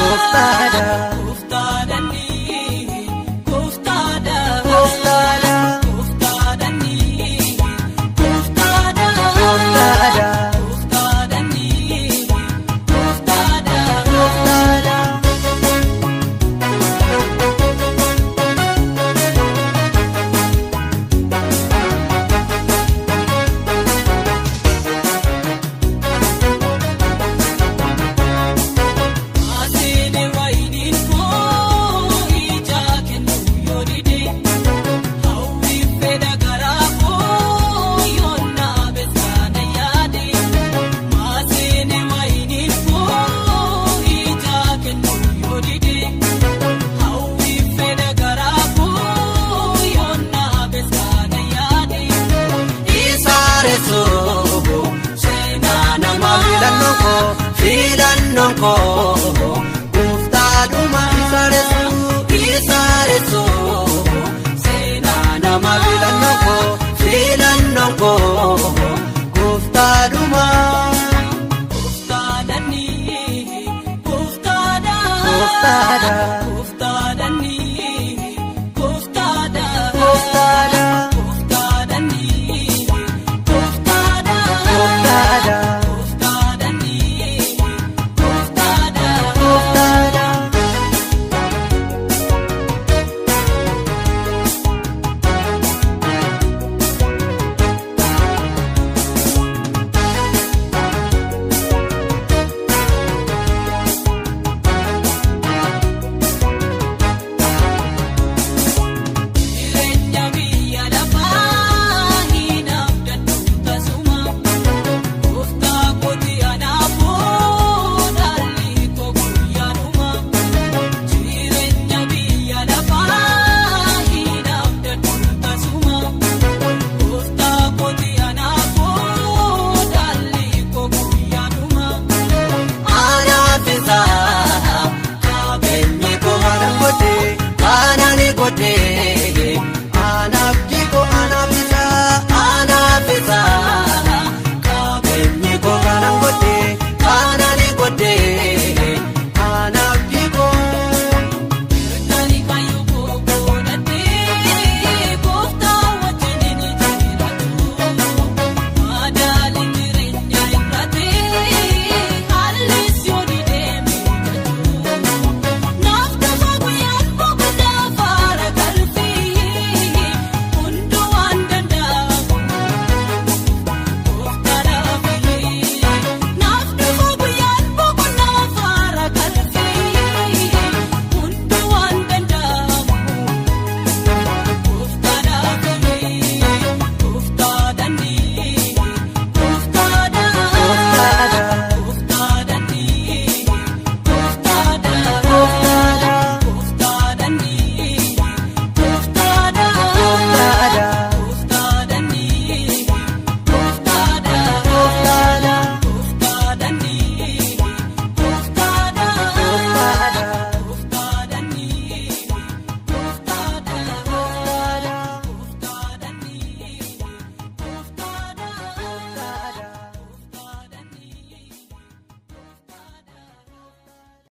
Gooftaadha. Gooftaadha inni, gooftaadha. Gooftaadha. Gooftaadha inni, gooftaadha. Gooftaadha. Gooftaadha inni, gooftaadha. Gooftaadha. Maasii wayiniin koo ija kennu yoo dide, hawwi fedha garaa koo yoo naabe sana yaade. Maasii wayiniin koo ija kennu yoo dide, hawwi fedha garaa koo yoo naabe sana yaade. Isaaresoo Seenaa namaa. filannoon koo, filannoon koo gooftaadhuma. Isaaresoo, isaaresoo Seenaa nama namaa. filannoon koo, filannoon koo gooftaadhuma. Gooftaadha inni, gooftaadha. Gooftaadha.